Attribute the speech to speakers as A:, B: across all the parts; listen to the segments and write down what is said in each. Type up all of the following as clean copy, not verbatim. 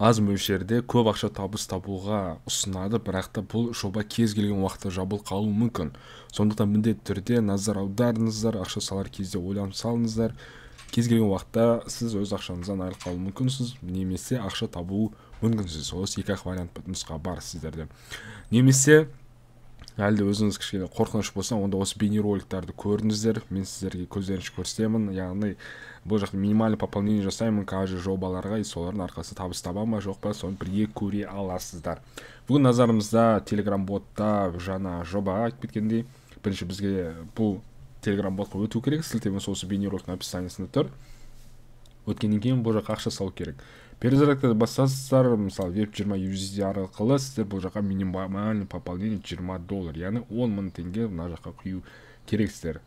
A: Аз мөлшерде көп ақша табыс табуға ұсынады, бірақ та бұл жоба кез келген уақытта жабылып қалуы мүмкін. Сондықтан міндетті түрде назар аударыңыздар, ақша салар кезде ойланып салыңыздар. Кез келген уақытта сіз өз ақшаңыздан айырылып қалуы мүмкінсіз, немесе ақша табу мүмкінсіз. Осы екі ақ вариант нұсқа бар сіздерде. Немесе әлде өзіңіз кішкене қорқыныш болса, онда осы бейнероликтарды көріңіздер. Мен сіздерге көздерінше көрсетемін. Яғни бұл жақта минимальный пополнение жасаймын каждый жобаларға, и солардың арқасында табыс таба ма, жоқ па, соны бірге көре аласыздар. Бүгін назарымызда Telegram ботта жаңа жоба айтып кеткендей, бірінші бізге бұл Telegram ботқа өту керек. Сілтемесі осы бейнероликтің описаниясында тұр. Өткеннен кейін бұл жаққа ақша салу керек. Перезарядканы басасыздар, мысалы веб 20 USD арқылы сіздер бұл жаққа минимальный пополнение 20 доллар, яғни 10 мың теңге мына жаққа құю керексіздер.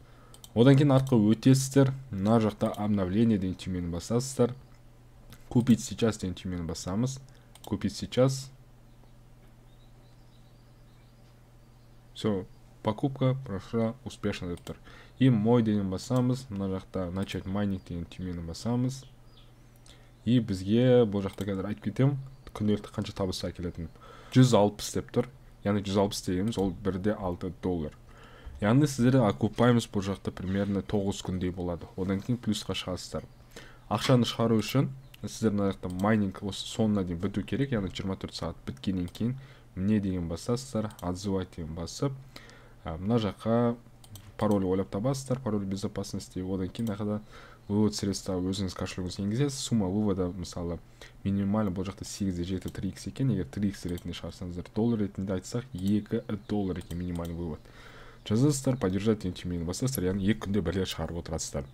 A: Одан кейін артқа өтесіздер, мына жақта обновление деген түймені басасыздар. Купить сейчас деген түймені басамыз. Купить сейчас. Все, покупка прошла успешно деп тұр. И мой деген басамыз, мына жақта начать майнинг деген түймені басамыз. И бізге бұл жақта қазір айтып кетемін, күнделікті қанша табыс әкелетінін. 160 деп тұр. Яғни 160 дегеніміз ол 1,6 доллар. Яғни сіздер окупаемыз бұл жақта примерно 9 күндей болады. Одан кейін плюсқа шығасыздар. Ақшаны шығару үшін сіздер мына жақта майнинг осы соңына дейін біту керек. Яғни 24 сағат біткеннен кейін міне деген басасыздар, отзывать деген басып, мына жаққа пароль ойлап табасыздар, пароль безопасности. Одан кейін мына вывод средства өзіңіз кошелегіңізге енгізесіз. Сумма вывода мысалы минимально бұл жақта 8,7 3x екен. Егер 3x ретінде шығарсаңыздар, доллар ретінде айтсақ 2 доллар екен минимальный вывод. Жазасыздар, поддержать деген түймені басасыздар, яғни 2 күнде бір рет шығарып отырасыздар.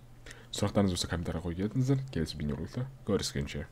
A: Сұрақтарыңыз болса комментарийға қойып кетіңіздер. Келесі бейнероликте көріскенше.